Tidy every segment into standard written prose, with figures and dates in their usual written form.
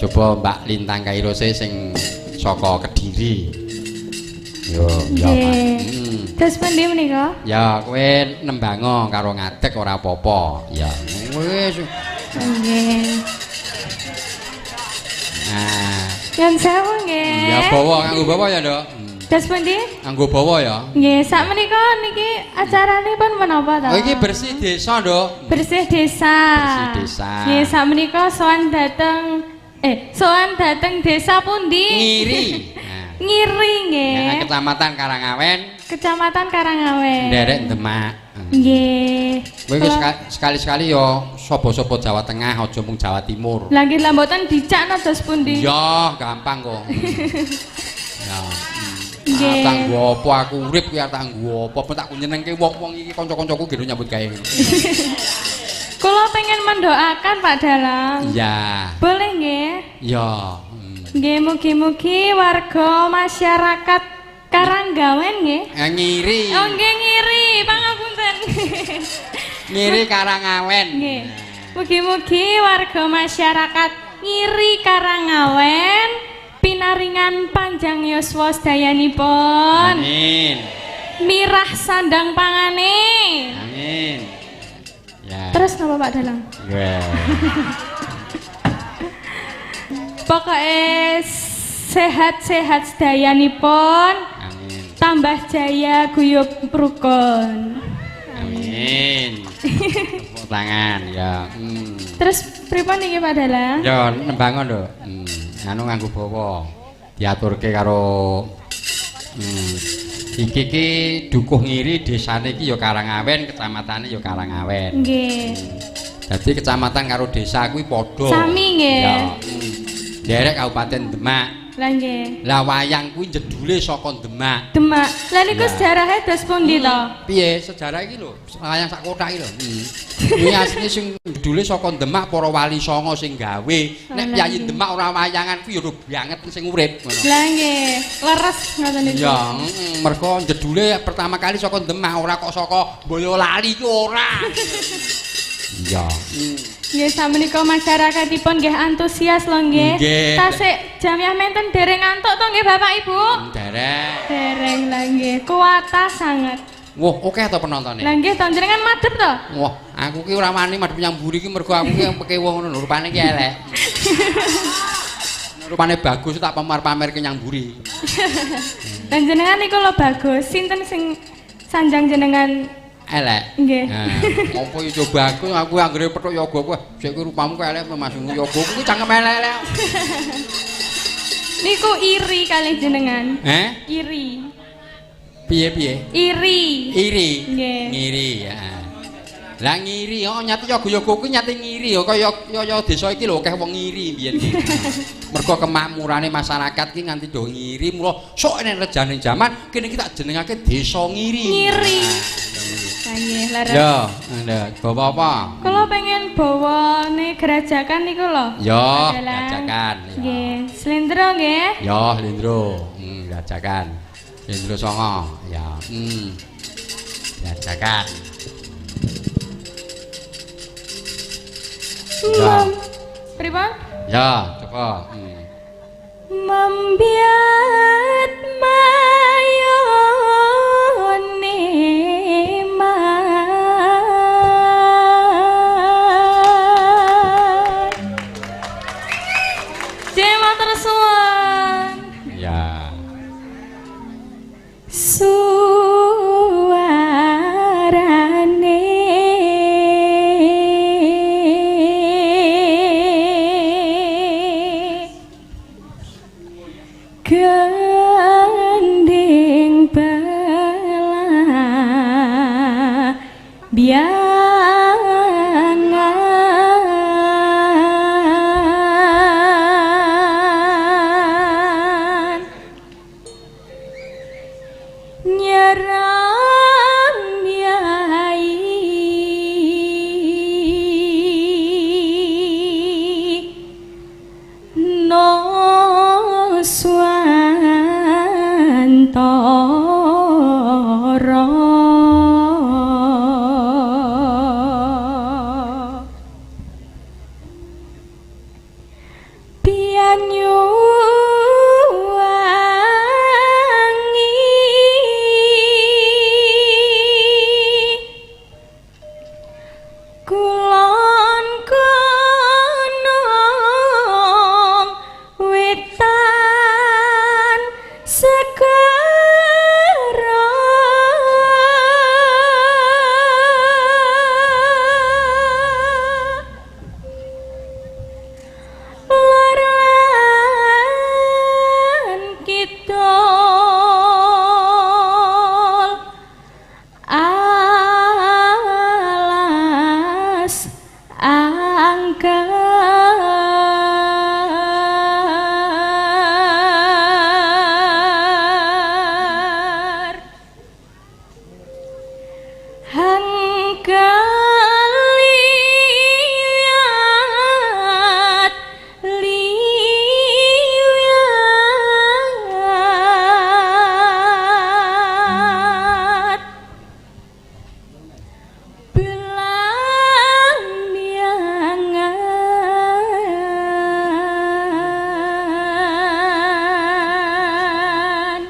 Coba Mbak Lintang Kairose sing saka Kediri. Yo, ya Pak. Terus pundi menika? Ya, kowe nembango karo ngadeg ora apa-apa. Ya, wis. Nggih. Nah. Nyun sewu nggih. Ya bawa nganggo bawa ya, Nduk. Terus pundi? Nganggo bawa ya. Nggih, sak menika niki acaranipun menapa ta? Oh, iki bersih desa, Nduk. Bersih desa. Bersih desa. Nggih, sak menika sowan dateng sowan dateng desa pundi? Ngiri. Nah. Ngiri nggih. Ya, Kecamatan Karangawen. Kecamatan Karangawen. Nderek Demak. Nggih. Kowe iki sekali-sekali ya sapa-sapa Jawa Tengah aja mung Jawa Timur. Lah nggih lah mboten dicakno dos pundi? Ya, gampang kok. Ya. Nggih. Tanggo apa aku urip kuwi tanggo apa ben tak nyenengke wong-wong iki kanca-kancaku geno nyambut gawe. Kula pengen mendoakan Pak Dalang. Iya. Boleh nggih? Iya. Nggih, mugi-mugi warga masyarakat Karanggawen nggih. Ngiri. Oh nggih ngiri, pangapunten. Ngiri Karangawen. Nggih. Mugi-mugi warga masyarakat Ngiri Karangawen pinaringan panjang yuswa sedayanipun. Amin. Mirah sandang pangane. Amin. Ya. Terus napa Pak Dalang? Nggih. Pokoke sehat-sehat sedayanipun. Amin. Tambah jaya guyub rukun. Amin. Tepuk tangan ya. Terus pripun niki Pak Dalang? Ya nembangon lho. Anu nganggo bawa. Diaturke karo iki iki Dukuh Ngiri desane iki ya Karangawen, kecamatane ya Karangawen. Nggih. Dadi kecamatan karo desa kuwi padha. Sami nggih. Ya. Derek Kabupaten Demak. Lah nggih. Lah wayang kuwi jedule saka Demak. Demak. Lah niku sejarahe dos pundi to? Piye sejarah iki lho, wayang sak kothak iki lho. Kuwi asline sing jedule saka Demak para wali songo sing gawe. Nek piyayi Demak ora wayangan kuwi ya banget sing urip ngono. Lah nggih, leres ngoten niku. Ya, mergo jedule pertama kali saka Demak ora kok saka Boyolali ki ora. Iya. Nggih, samenika masyarakatipun nggih antusias lho nggih. Tasik jamiah menten dereng ngantuk to nggih Bapak Ibu? Dereng. Dereng lah nggih, kuwata sanget. Wah, akeh to penontone. Lah nggih to jenengan madhep to? Wah, aku ki ora wani madhep nyang mburi ki mergo aku ki pekewo ngono lho, rupane ki elek. Rupane bagus tak pamer-pamerke nyang mburi. Lah jenengan niku lho bagus, sinten sing sanjang jenengan elek. Nggih. Apa yo coba aku anggere petuk yoga kuwi, sik kuwi rupamu kok elek Mas yoga kuwi cangkem elek-elek. Niku iri kalih jenengan. Heh? Iri. Piye-piye? Iri. Iri. Nggih. Ngiri ya. Lah ngiri, oh nyati yoga-yoga kuwi nyati ngiri ya kaya kaya desa iki lho akeh wong ngiri biyen iki. Mergo kemakmurane masyarakat ki nganti do ngiri, mula sok nek rejane jaman kene iki tak jenengake desa ngiri. Ngiri. Nggih, leres. Ya, lha bawa apa? Kula pengen bawane gerajakan niku lho. Ya, gerajakan. Nggih, slendro nggih. Ya, slendro. Gerajakan. Slendro songo, ya. Gerajakan. Ya. Pripun? Ya, coba. Membiat mayone man. Matur suwun. Ya. Suarane gending bala biangan nyeram yai no swantara Banyuwangi Kulon Gunung Wetan Segara Lor lan kidul alas angker hangkaliat liwat Belambiangan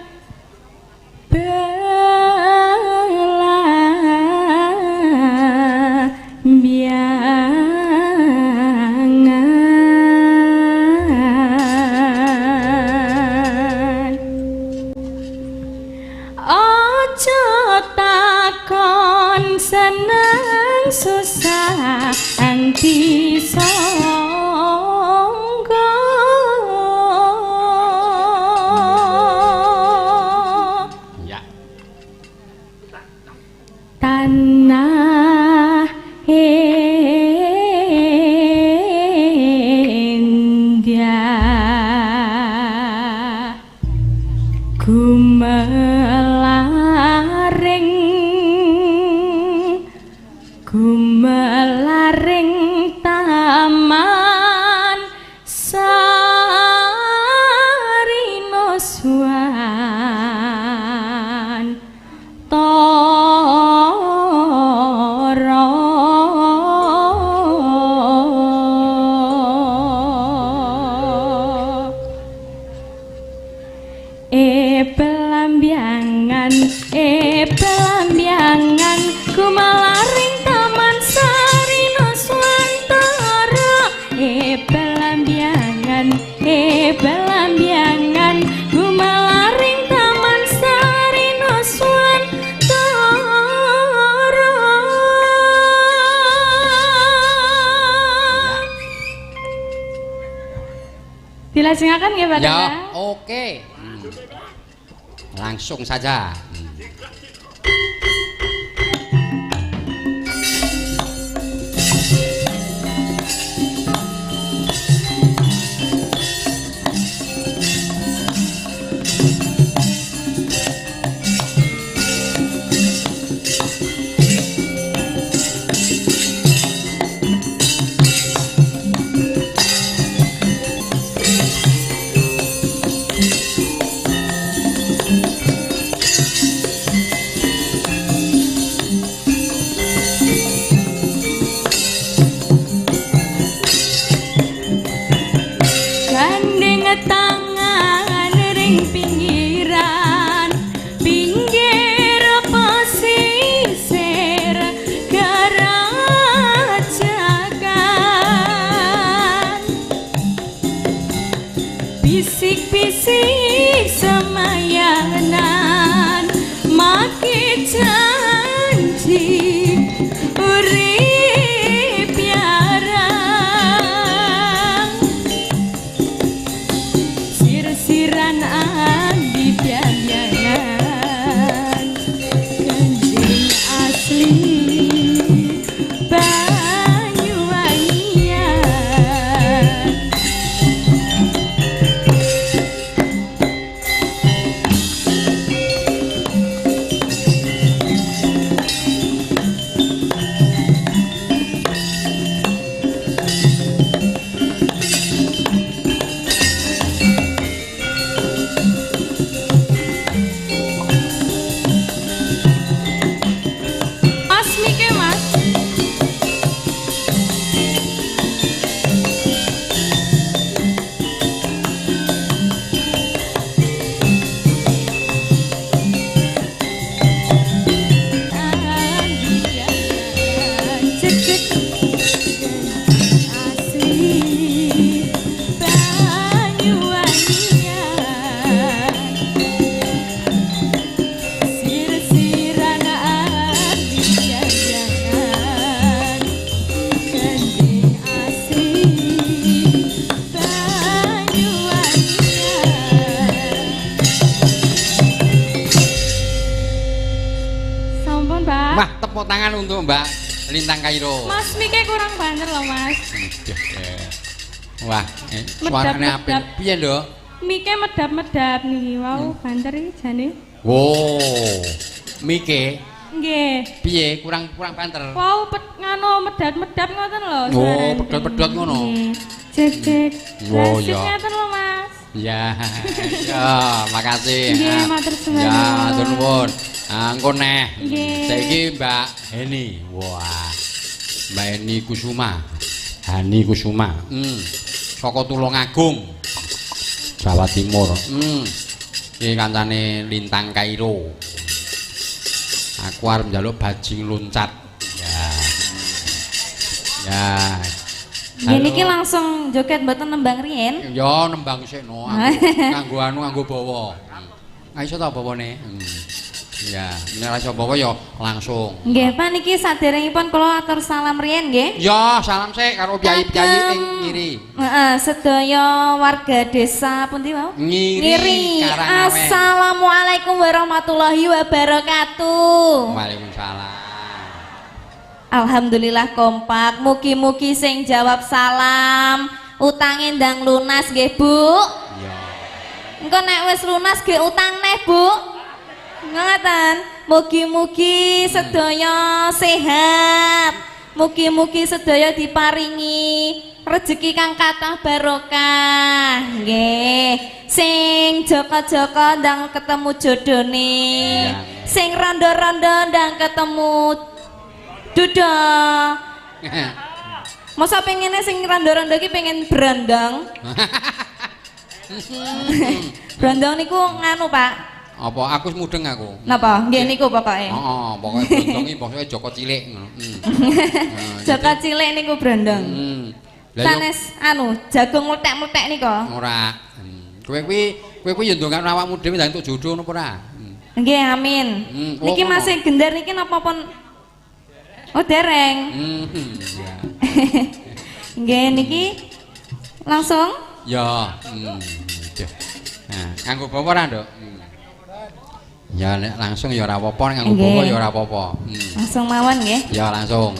Belambiangan Aja takon seneng susah anti sangga. Ya. Tanah India gumelaring gumelaring taman Sarinuswan Tara. E pelambiangan gumelaring taman Sarinuswantara. E pelambiangan gumelaring taman Sarinuswantara. Dilajengaken nggih Pak Ya, Danang? oke. Langsung saja. Gandeng tangan ring pinggiran, pinggir pesisir Gerajakan. Bisik-bisik semayanan, make janji urip yarang. Sir-siran andi pianyangan gending asli Banyuwangian. tangan untuk Mbak Lintang Kairo. Mas mike kurang banter loh, Mas. Wah, suarane apik. Piye, Nduk? Mike medap-medap niki. Wow, banter iki jane. Wow. Mike. Nggih. Piye kurang banter? Wow, nganu medap-medap ngoten lho. Oh, pedot-pedot ngono. Cek cek. Oh, ya. Ngoten lho, Mas. Ya. Ya, makasih. Nggih, matur suwun. Ya, matur nuwun. Ah, engko neh. Nggih. Saiki Mbak Heni. Wah. Mbak Heni Kusuma. Hani Kusuma. Saka Tulungagung. Jawa Timur. Iki kancane Lintang Kairo. Aku arep njaluk bajing loncat. Ya. Ya. Nggih niki langsung joget mboten nembang riyen? Ya nembang sik no. Nganggo anu nganggo bawa. Ha iso ta bawane? Ya, nek ora iso bawa ya langsung. Nggih, Pak niki saderengipun kula atur salam riyen nggih. Ya, salam sik karo piyayi-piyayi ing Ngiri. Heeh, sedaya warga desa pundi wau? Ngiri. Assalamualaikum warahmatullahi wabarakatuh. Waalaikumsalam. Alhamdulillah kompak. Mugi-mugi sing jawab salam utange ndang lunas nggih, Bu. Iya. Engko nek wis lunas nggih utang neh, Bu. Ngoten. Mugi-mugi sedaya sehat. Mugi-mugi sedaya diparingi rejeki kang kathah barokah. Nggih. Sing joko-joko ndang ketemu jodone. Sing rondo-rondo ndang ketemu duda. Masa pengennya sing rondo-rondo iki pengen brandang. Brandang niku nganu, Pak. Apa aku mudeng aku. Napa? Nggih niku pokoke. Heeh, pokoke brandang iki pokoke Joko cilik ngono. Joko cilik niku brandang. Sanes anu jagung mlethek-mlethek nika. Ora. Kowe kuwi ya ndongakno awakmu dhewe ndang entuk jodoh napa ora? Nggih, amin. Niki masih gender niki napa pun. Oh dereng. Ya. Nggih niki langsung? Ya. Nah, nganggo bawa ora, Nduk? Ya nek langsung ya ora apa-apa, nek nganggo bawa ya ora apa-apa. Langsung mawon nggih. Ya langsung.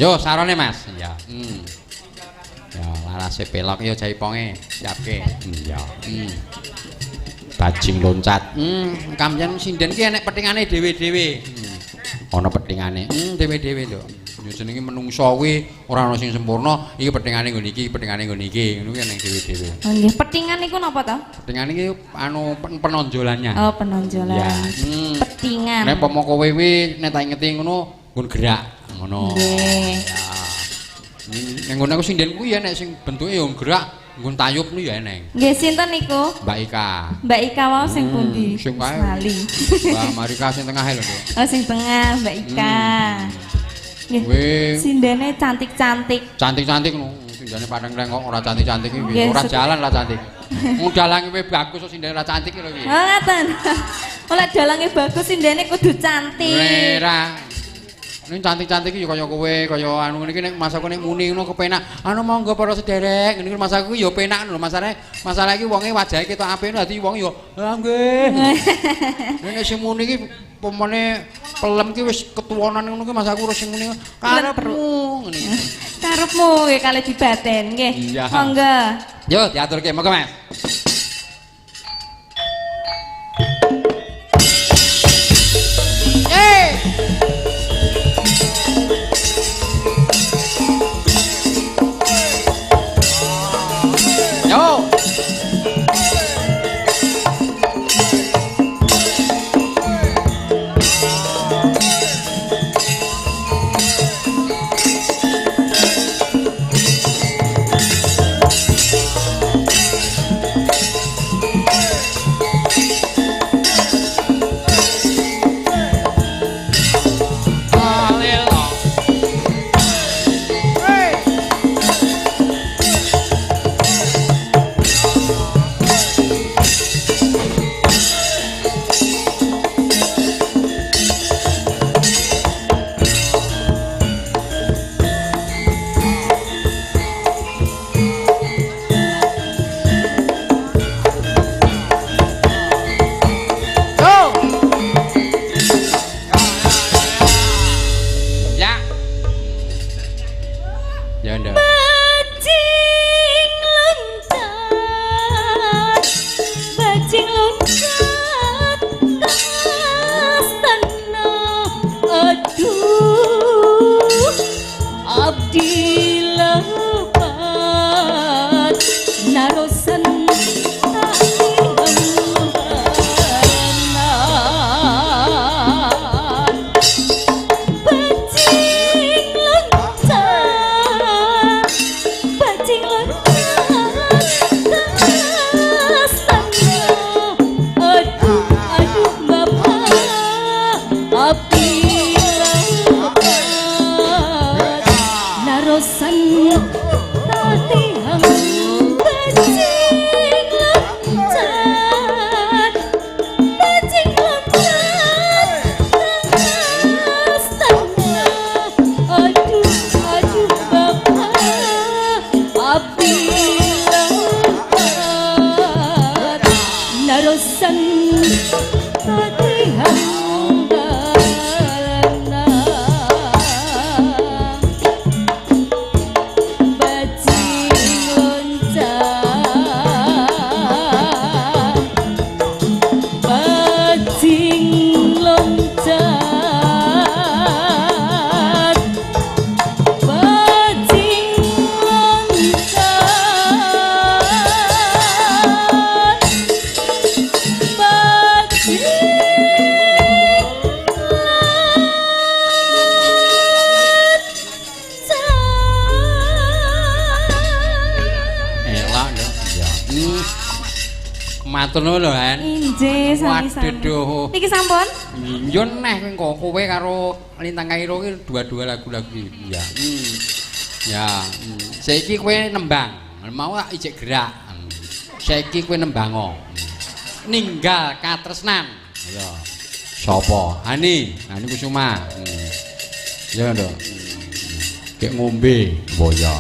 Yo sarone Mas. Ya. Ya larase pelok ya jaiponge, siapke. Ya. Bajing loncat. Kampian sinden ki enek petingane dhewe-dhewe. Ana petingane dhewe-dhewe lho. Ya jenenge menungso kuwi ora ana sing sempurna, iki petingane nggon iki, petingane nggon iki, ngono kuwi eneng dhewe-dhewe. Oh nggih, petingan niku napa to? Petingan iki anu penonjolannya. Oh, penonjolan. Ya. Petingan. Nek pomo kowe kuwi nek tak ingeti ngono nggon gerak ngono. Nggih. Ya. Ning ngono aku sinden kuwi ya nek sing bentuke ya gerak nggon tayub niku ya eneng. Nggih, sinten niku? Mbak Ika. Mbak Ika wau sing pundi? Sing kae. Lali. Mbak Marika sing tengah lho, Nduk. Oh, sing tengah Mbak Ika. Nggih. Sindene cantik-cantik. Cantik-cantik no. Sindene padang-padang kok ora cantik-cantik iki. Ora jalan lah cantik. Wong dalange bagus kok sindene ora cantik lho iki. Oh, ngoten. Oleh dalange bagus sindene kudu cantik. Ora. Ning cantik-cantik iki ya kaya kowe, kaya anu ngene iki nek masaku nek muni ngono kepenak. Anu monggo para sederek, ngene iki masaku ya penak lho. Masalahe masalah iki wonge wajahe ketok apik dadi wong ya ah nggih. Nek sing muni iki pomone pelem ki wis ketuwonan ngono ki masaku ora sing muni karepmu ngene iki. Karepmu nggih kalih dibaten nggih. Monggo. Yo diaturke monggo Mas. Yo. Matur nuwun lho, Han. Injih, sami-sami. Waduh. Niki sampun? Yo neh kowe engko kowe karo Lintang Kairo ki dua-dua lagu-lagu iki. Ya. Ya. Saiki kowe nembang. Mau tak ijek gerak. Saiki kowe nembango. Ninggal katresnan. Ya. Sapa? Hani, Hani Kusuma. Ya, Nduk. Gek ngombe. Oh ya.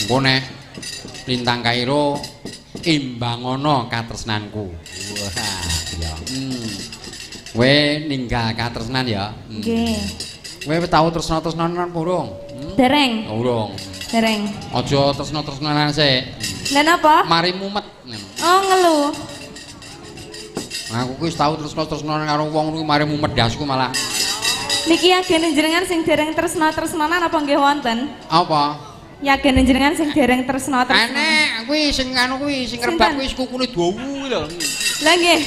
Engko nek Lintang Kairo imbangono katresnanku. Wah, ya. Kowe ninggal katresnan ya. Nggih. Kowe tau tresna-tresnanan urung? Dereng. Urung. Dereng. Aja tresna-tresnanan sik. Lha napa? Mari mumet. Oh, ngelu. Aku kuwi wis tau tresna-tresnanan karo wong kuwi mari mumet dasku malah. Niki agene jenengan sing dereng tresna-tresnanan apa nggih wonten? Apa? Yagen jenengan sing dereng tresna-tresna. Enek kuwi sing anu kuwi sing rebab kuwi kukune dawa kuwi lho. Lah nggih.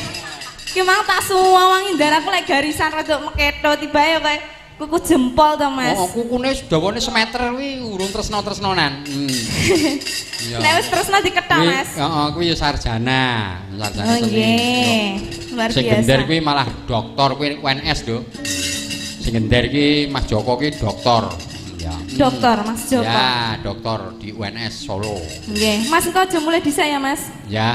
Ki mang tak suwangi ndaraku lek garisan rada meketho tibae kaya kuku jempol to, Mas. Oh, kukune dawane semeter kuwi urung tresna-tresnanan. Iya. Nek wis tresna dikethok, Mas. Heeh, kuwi ya sarjana, sarjana seni. Oh nggih. Luar biasa. Sing gender kuwi malah doktor kuwi UNS, Nduk. Sing gender iki Mas Joko ki doktor. Ya. Dokter Mas Joko. Ya, dokter di UNS Solo. Nggih. Mas engko aja mulih dhisik ya, Mas. Ya.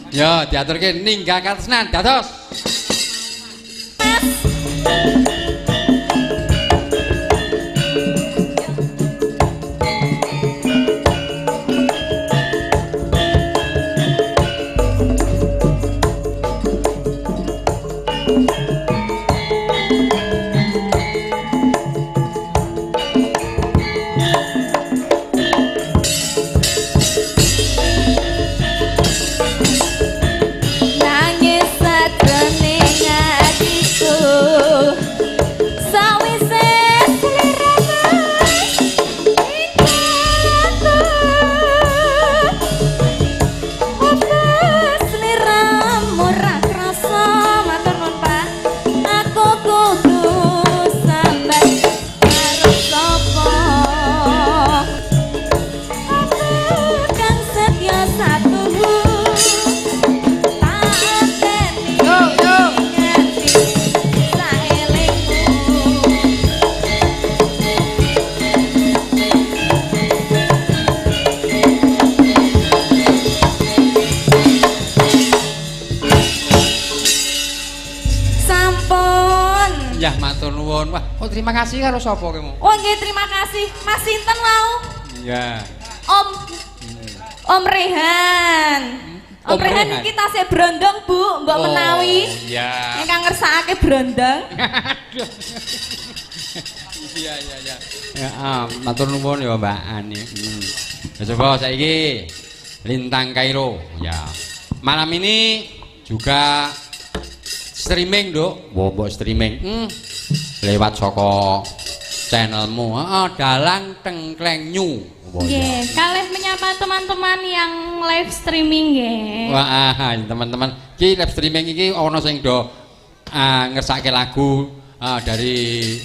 Ya, diaturke ninggal katresnan, dados. Mas. Terima kasih karo sapa kemu? Oh nggih, terima kasih. Mas sinten wau? Iya. Om Om Rehan. Om Rehan iki tasih brondong, Bu, mbok menawi. Iya. Ingkang ngersakake brondong. Iya, iya, iya. Ya, matur nuwun ya Mbak Ani. Ya coba saiki Lintang Kairo. Ya. Malam ini juga streaming, Nduk. Mbok streaming. Lewat saka channelmu. Heeh, Dalang Tengkleng New. Nggih, kalih menyapa teman-teman yang live streaming nggih. Wah, teman-teman, iki live streaming iki ana sing do ngersake lagu dari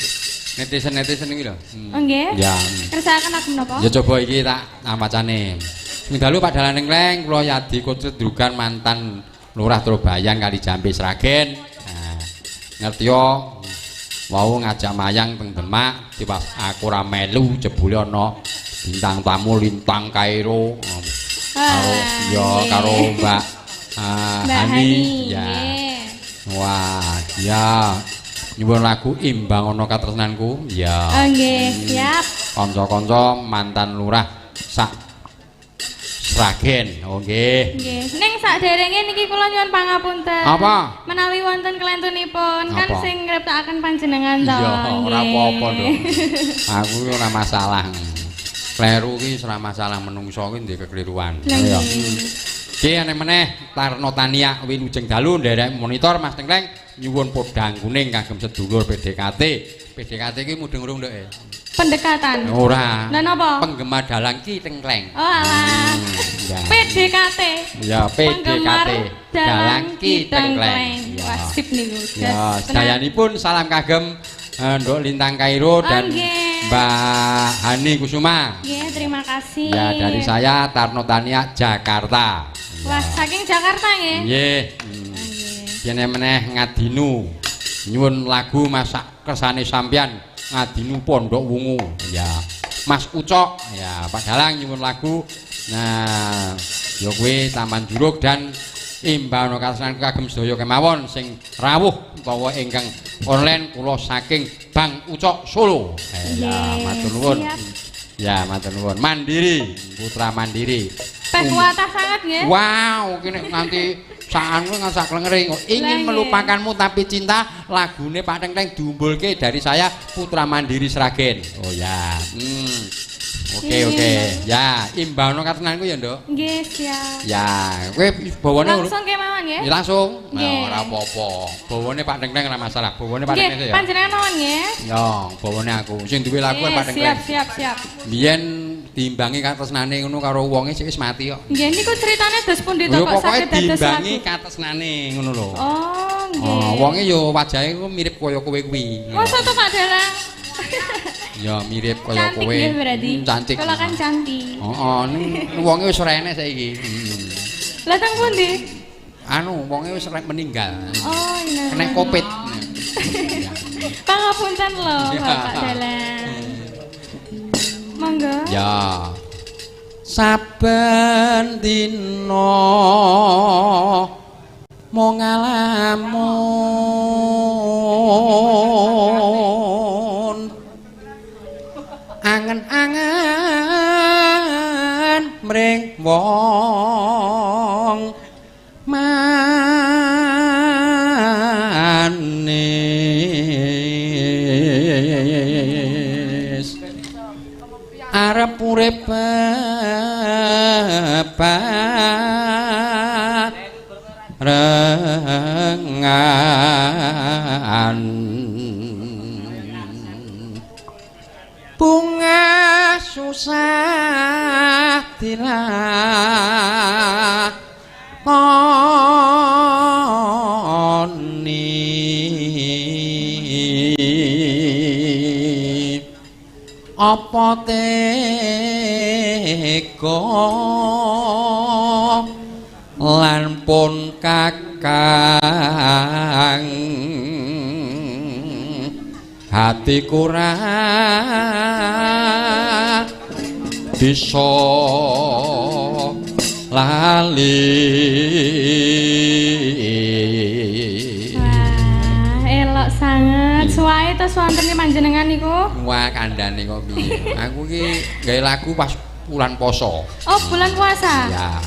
netizen-netizen iki lho. Nggih. Ya. Ngersakaken lagu menapa? Ya coba iki tak macane. Sing dalu Pak Dalang Tengkleng, kula Yadi Kutrit Drugan mantan Lurah Trobayan Kalijambe Sragen. Nah, ngerti yo wau ngajak mayang teng Demak tiwas aku ora melu jebule ana bintang tamu Lintang Kairo karo ya karo Mbak Hani ya. Wah, ya nyuwun lagu Imbang Ana Katresnanku ya. Nggih, siap. Kanca-kanca mantan lurah sak Sragen. Oh nggih. Nggih. Ning saderenge niki kula nyuwun pangapunten. Apa? Menawi wonten kelentunipun kan sing ngriptakaken panjenengan to. Iya, ora apa-apa, Nduk. Aku ki ora masalah. Kleru ki ora masalah, menungso ki ndek kekeliruan. Iya. Ki ane meneh Tarno Tania wilujeng dalu nderek monitor Mas Tengkleng nyuwun podang kuning kagem sedulur PDKT. PDKT ki mudeng urung, Nduk? Pendekatan. Ora. Lah napa? Penggemar dalang Ki Tengkleng. Oh alah. Ya. PDKT. Ya, PDKT. Dalang Ki Tengkleng. Ya. Wasip niku. Ya, sedayanipun salam kagem Nduk Lintang Kairo dan Mbak Hani Kusuma. Nggih, terima kasih. Ya, dari saya Tarno Tania Jakarta. Wah, saking Jakarta nggih. Nggih. Yen meneh ngadinu nyuwun lagu masak kersane sampeyan Ngadinu Pondok Wungu. Ya. Mas Ucok, ya Pak Dalang nyuwun lagu. Nah, ya kuwi Taman Jurug dan imbano katresnan kagem sedaya kemawon sing rawuh utawa ingkang online kula saking Bang Ucok Solo. Ya, matur nuwun. Ya, matur nuwun. Mandiri, Putra Mandiri. Peh kuatah sangat nggih. Wow, ki nek nganti sakan kuwi nganti sak klengere. Ingin melupakanmu tapi cinta lagune Pak Tengkleng diumbulke dari saya Putra Mandiri Sragen. Oh ya. Oke, oke. Ya, imbano katresnanku ya, Nduk. Nggih, siap. Ya, kowe bawane langsung kemawon nggih. Ya langsung. Ya ora apa-apa. Bawane Pak Tengkleng ora masalah. Bawane Pak Tengkleng ya. Panjenengan mawon nggih. Ya, bawane aku. Sing duwe lagu kan Pak Tengkleng. Siap, siap, siap. Biyen diimbangi katresnane ngono karo wonge sik wis mati kok. Nggih, niku critane dos pundi to kok saged dados lagu? Diimbangi katresnane ngono lho. Oh, nggih. Oh, wonge yo wajahe ku mirip kaya kowe kuwi. Mosok to Pak Dalang? Ya mirip kaya kowe. Cantik berarti. Cantik. Kula kan cantik. Heeh, wonge wis ora enek saiki. Lah teng pundi? Anu, wonge wis meninggal. Oh, iya. Kena Covid. Pangapunten lho, Bapak Dalang. Monggo. Ya. Saben dina mung ngalamun angen-angen mring wong manis arep urip bebarengan bunga susah dilakoni apa tega lan pun kakang hati kurang bisa lali. Wah, elok sanget. Suwae tos wonten panjenengan niku? Wah, kandhane kok piye. Aku iki gawe lagu pas bulan poso. Oh, bulan puasa. Iya.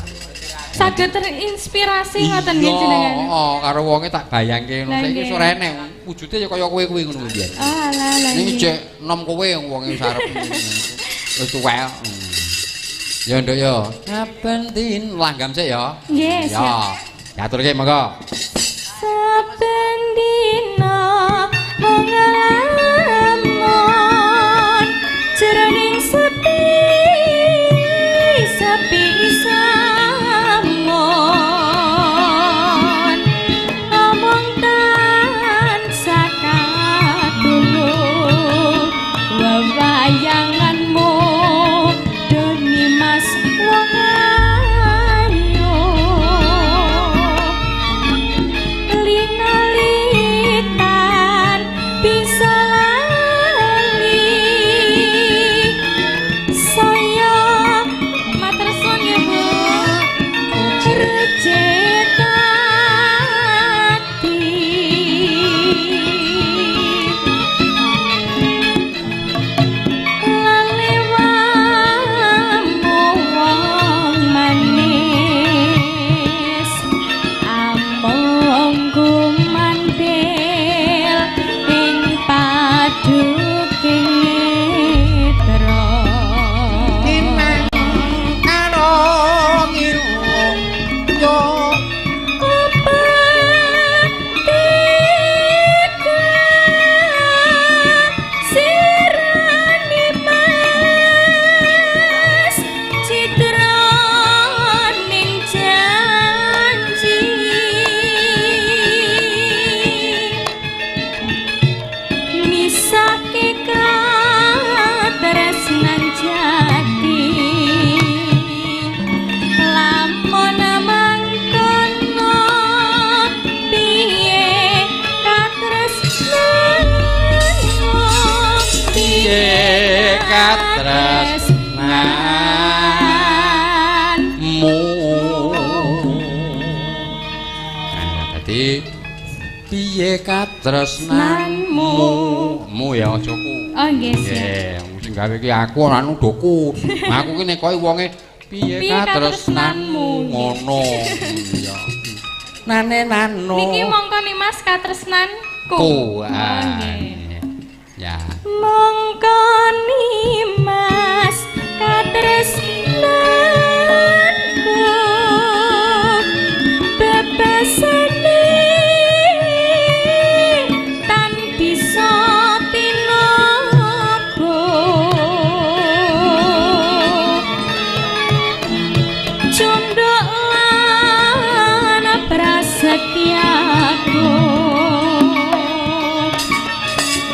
Saged terinspirasi ngoten nggih jenengan. Heeh, karo wonge tak bayangke ngono. Saiki wis ora eneng. Wujude ya kaya kowe kuwi ngono kuwi biyen. Oh, alah alah. Ning jek nom kowe wonge wis arep wis tuwek. Ya Nduk ya. Saben din langgam sik ya. Nggih, siap. Ya. Aturke monggo. Saben dina mung nglamun jroning sepi sepi samon omong tansah katulung wewayanganmu doni mas wong ayu linalitan bisa. Piye katresnanmu? Mu ya aja ku. Oh nggih. Nggih, sing gawe iki aku ora nuduhku. Aku ki nekoki wonge piye katresnanmu ngono. Iya. Nane nano. Niki mongko Nimas katresnanku. Ku. Nggih. Ya. Mongko Nimas katresnanku bebasane tan bisa tinapa cunduk lan prasetyaku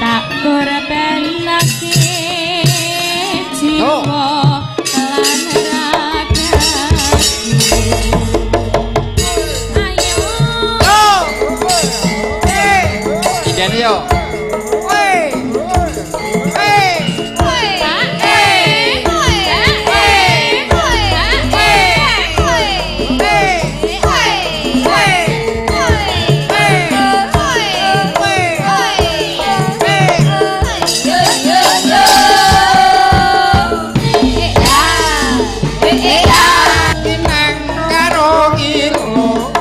tak korbanake jiwa lan ragaku. Ayo Indene yo. Pinang karo ngilo.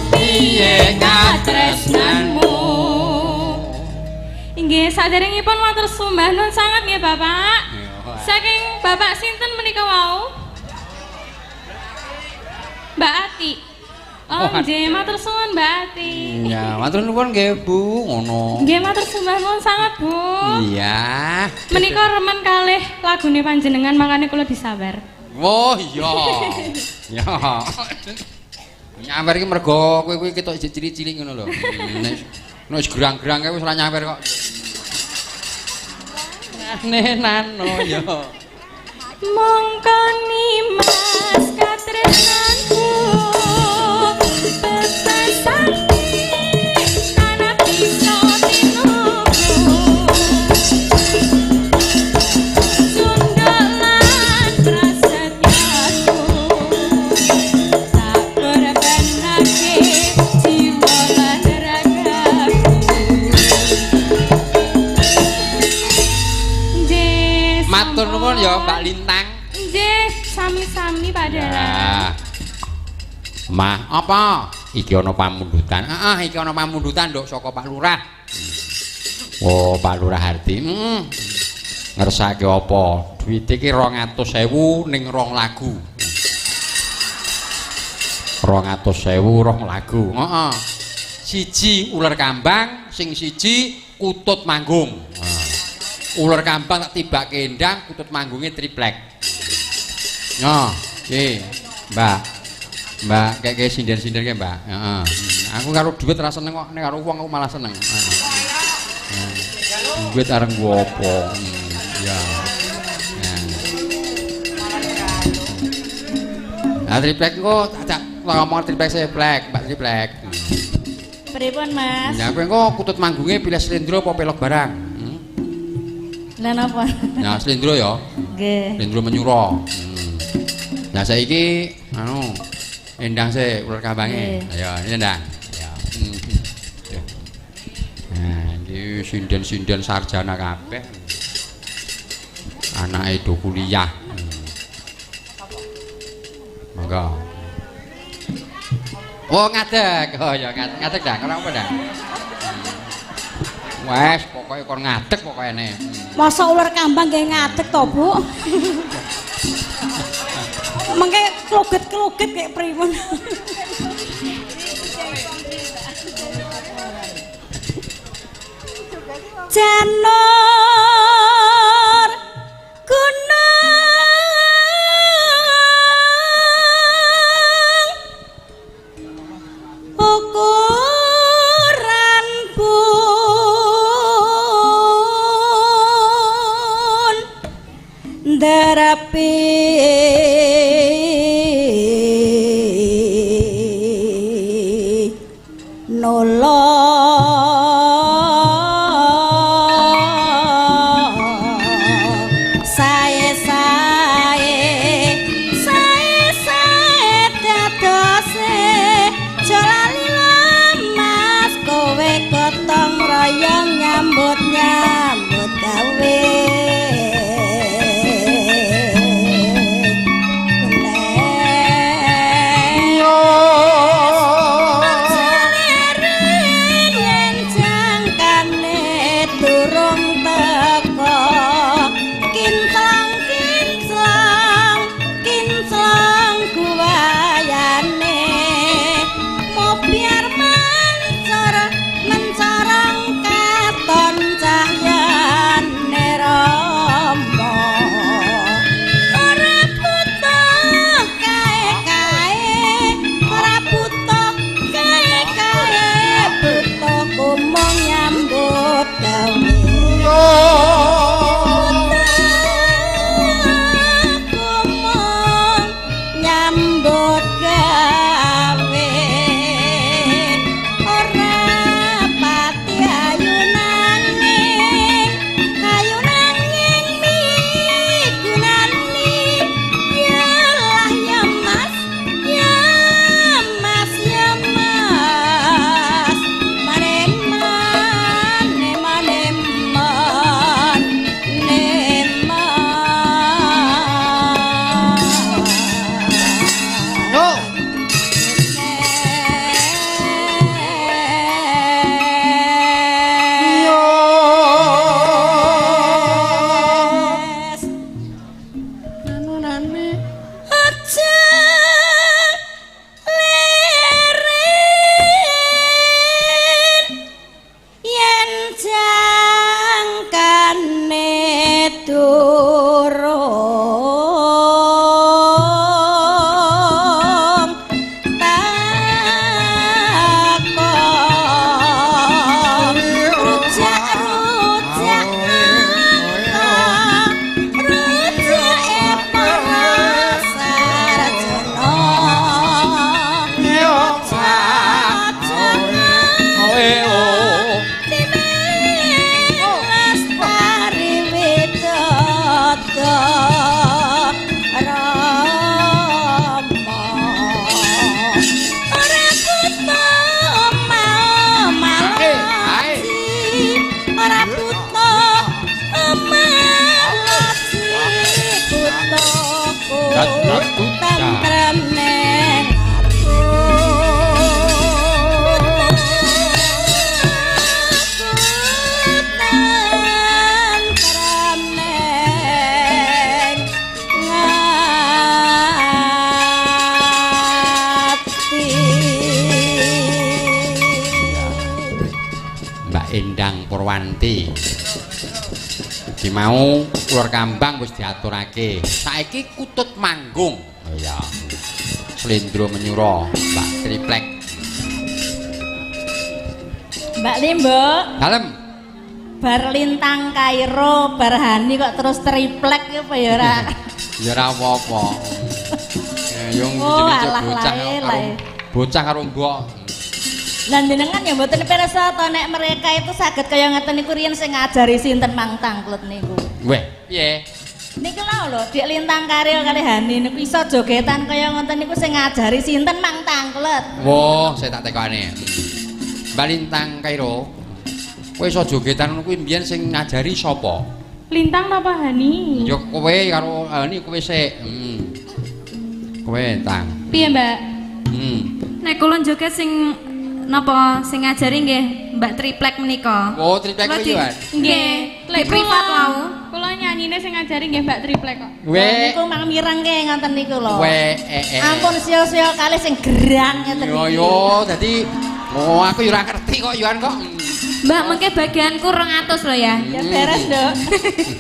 Piye katresnanmu? Inggih, saderengipun matur sembah nuwun sanget nggih Bapak. Saking Bapak sinten menika wau? Mbak Ati. Oh, nggih, matur suwun Mbak Ati. Ya, matur nuwun nggih Bu, ngono. Nggih, matur sembah nuwun sanget Bu. Iya. Menika remen kalih lagune panjenengan makane kula disabar. Oh iya. Ya. Nyawer iki mergo kowe kuwi ketok isih cilik-cilik ngono lho. Nek wis gerang-gerang kae wis ora nyawer kok. Nane nano ya. Mongko Nimas katresnanku bebasane ana bisa tinuku cunduk lan prasetyaku tak korbanake jiwa lan ragaku. Nggih, Matur nuwun ya Mbak Lintang. Nggih, sami-sami Pak Dalang. Ya. Mah, apa? Iki ana pamundutan. Heeh, iki ana pamundutan nduk saka Pak Lurah. Oh, Pak Lurah Hardi. Heeh. Ngersake apa? Duwite iki 200.000 ning rong lagu. 200.000 rong lagu. Heeh. Siji uler kambang, sing siji kutut manggung. Heeh. Uler kambang tak tibake endang, kutut manggunge triplek. Yo, iki, Mbak. Mbak, kayak sinden-sinden kayak Mbak. Heeh. Aku karo duit ora seneng kok, nek karo wong aku malah seneng. Heeh. Duit areng nggo apa? Ya. Nah, triplek kok tak ngomong triplek saya plek, Mbak triplek. Pripun, Mas? Ya kowe engko kutut manggunge pilih slendro apa pelog barang? Lah napa? Nah, slendro ya. Nggih. Slendro menyura. Nah, saiki anu endang sik uler kambange. Ayo, ini endang. Ya. Nah, iki sinden-sinden sarjana kabeh. Anake do kuliah. Monggo. Oh, ngadeg. Oh ya, ngadeg dah. Ora apa dah. Wes, pokoke kon ngadeg pokoke ne. Masa uler kambang nggih ngadeg to, Bu? Mengke kloget-kloget kayak pripun. Janur gunung ukuran pun derajat. karepe nolong sae-sae sae-sae dadose aja lali lemas kowe gotong royong nyambut nyambut gawe. Endang Purwanti. Iki mau ular kambang wis diaturake. Saiki kutut manggung. Oh iya. Slendro menyura, Mbak Triplek. Mbak Limbo. Dalem. Bar Lintang Kairo, bar Hani kok terus triplek apa ya ora? Ya ora apa-apa. Yo jenenge bocah karo bocah karo mbok. Lah jenengan ya mboten pirsa to nek mereka itu saged kaya ngeten niku riyen sing ngajari sinten mang tangklet niku. Weh, piye? Niku lho Dik Lintang Kairo kali Hani niku iso jogetan kaya ngoten niku sing ngajari sinten mang tangklet. Wah, saya tak tekane. Mbak Lintang Kairo, kowe iso jogetan ngono kuwi mbiyen sing ngajari sapa? Lintang napa Hani? Ya kowe karo Hani kowe sik. Kowe Tang. Piye, Mbak? Nek kula joget sing napa sing ngajari nggih Mbak Triplek menika. Oh, Triplek kuwi ya. Nggih, lek privat wau. Kula nyanyine sing ngajari nggih Mbak Triplek kok. Weh. Niku mang mirengke ngoten niku lho. Weh. Ampun sia-sia kalih sing gerang ngeten iki. Yo yo dadi oh aku yo ora ngerti kok yoan kok. Mbak mengke bagianku 200 lho ya. Ya beres, Nduk.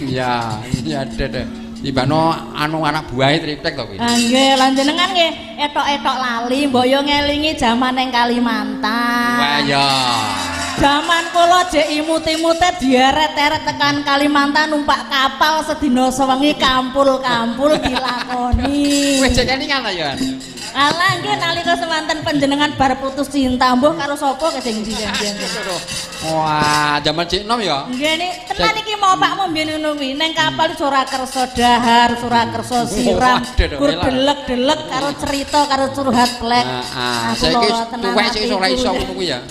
Iya, iya deh. Tibano anu anak buahe Triplek to kuwi. Ah nggih, lan jenengan nggih etok-etok lali mbok yo ngelingi jaman ning Kalimantan. Wah ya. Jaman kula jek imut-imute dieret-eret tekan Kalimantan numpak kapal sedina sewengi kampul-kampul dilakoni. Wis jek kelingan ta ya? Alah nggih nalika semanten panjenengan bar putus cinta mbuh karo sapa ke sing ndi-ndi. Wah, jaman jek enom ya? Nggih nek tenan iki mau pakmu mbiyen ngono kuwi. Neng kapal ora kersa dahar, ora kersa siram, gur delek-delek karo cerita karo curhat plek. Heeh. Saiki tuwek sik ora iso ngono kuwi ya.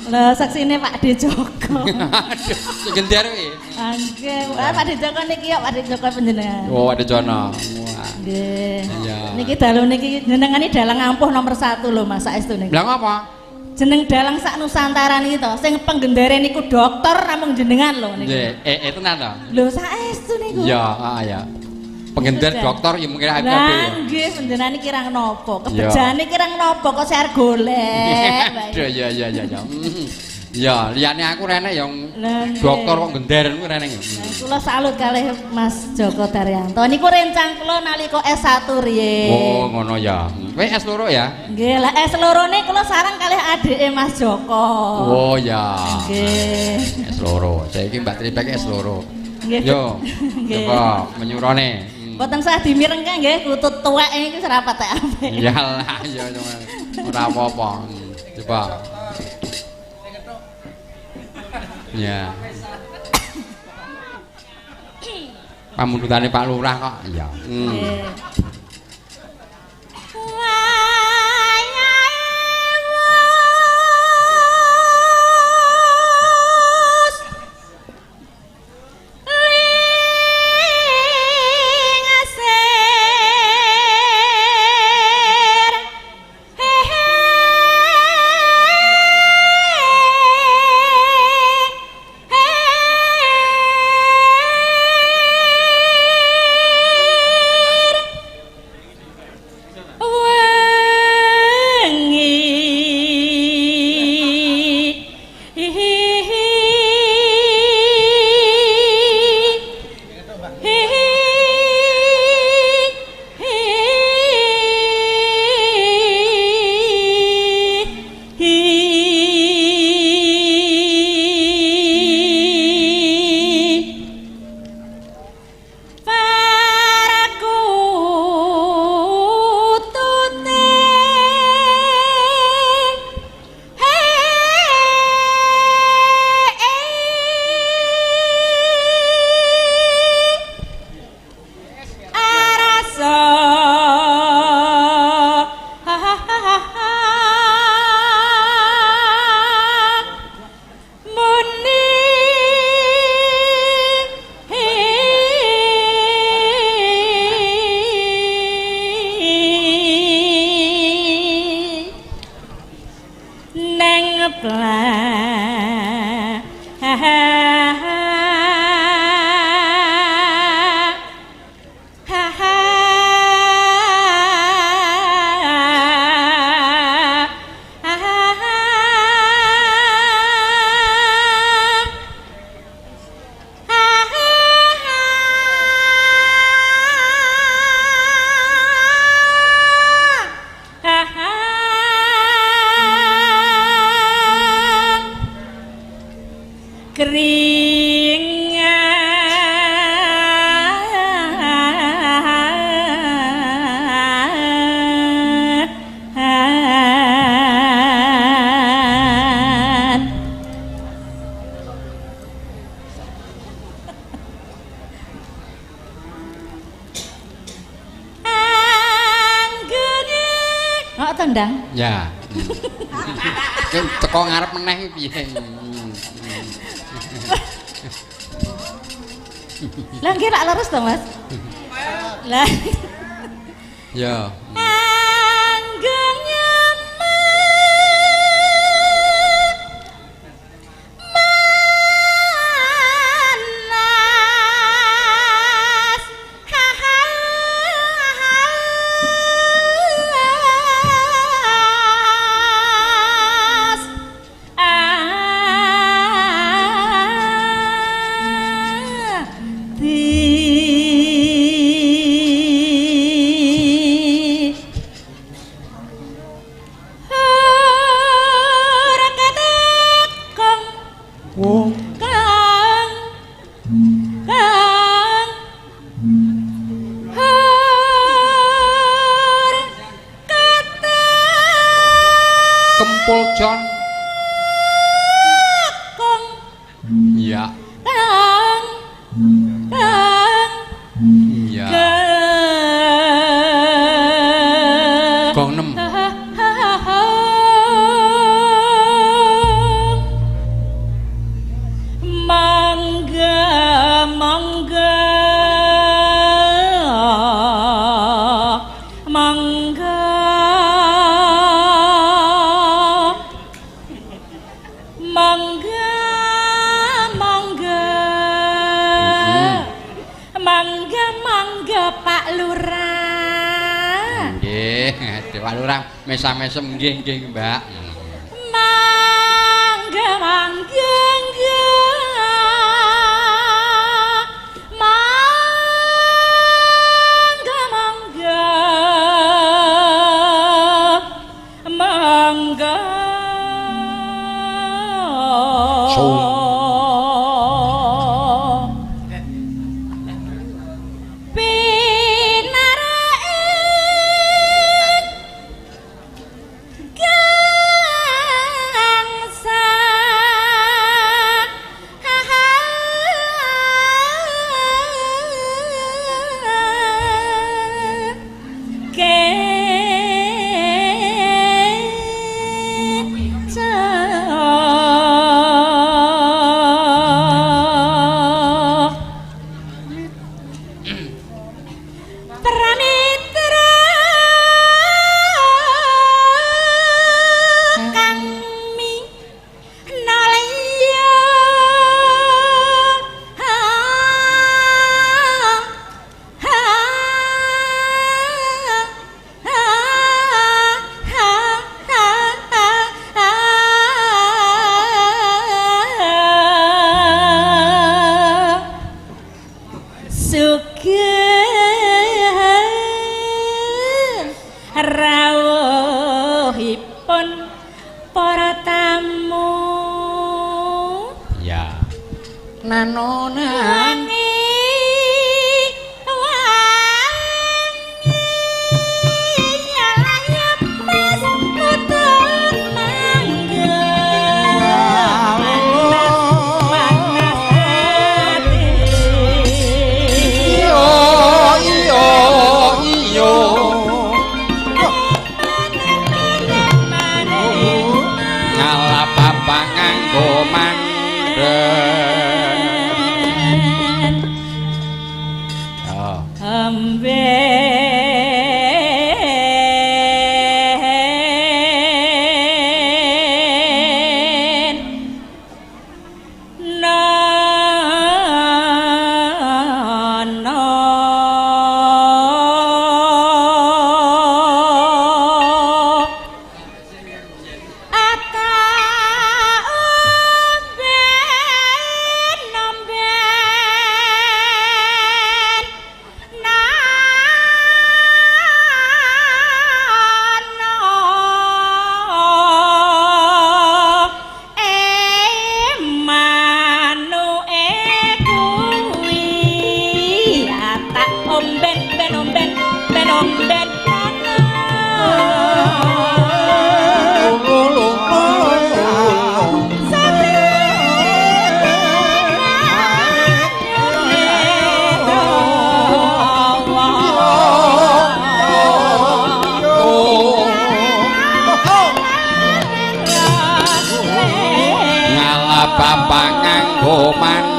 Lho saksine Pak De Joko. Aduh, sing gender kuwi. Nggih, Pak De Joko niki ya Pak De Joko panjenengan. Oh, Pak De Jono. Wah. Nggih. Niki dalu niki jenengane dalang ampuh nomor 1 lho Mas saestu niki. Lah ngapa? Jeneng dalang sak Nusantara niki to, sing penggendare niku dokter namung jenengan lho niki. Nggih, tenan to? Lho saestu niku. Iya, heeh ya. Penggender dokter ya mungkin aku dhewe. Lah nggih panjenengan iki kirang napa? Kebejane kirang napa kok saya arep golek. Aduh ya ya ya ya. Ya, liyane aku rene yang dokter kok gender niku rene. Kula salut kalih Mas Joko Daryanto. Niku rencang kula nalika S1 riyin. Oh, ngono ya. Kowe S2 ya? Nggih, lah S2-ne kula sareng kalih adike Mas Joko. Oh ya. Nggih. S2. Saiki Mbak Tripek S2. Nggih. Yo. Coba menyurane. Mboten sah dimirengke nggih, kutut tuwek iki wis ora patek apik. Iyalah, ya ora apa-apa. Coba. Ya. Pamundutane Pak Lurah kok. Iya. Tendang. Ya. Teko ngarep meneh piye? Lah nggih lak leres to, Mas? Lah. Ya. Di Mangga mangga. Mangga mangga Pak Lurah. Nggih, Pak Lurah mesam-mesem nggih nggih Mbak. Mangga mangga mangga mangga mangga. Rawuhipun para tamu. Ya. Nanonan wangi wangi nyalanya mas putut mangga manas manas ati. Iyo iyo iyo. Ngalap apa nganggo mandhen. Oh. Amben nono ata omben omben nano emanuke kuwi ata omben ben omben ben omben nano. Ngalap apa nganggo mandhen.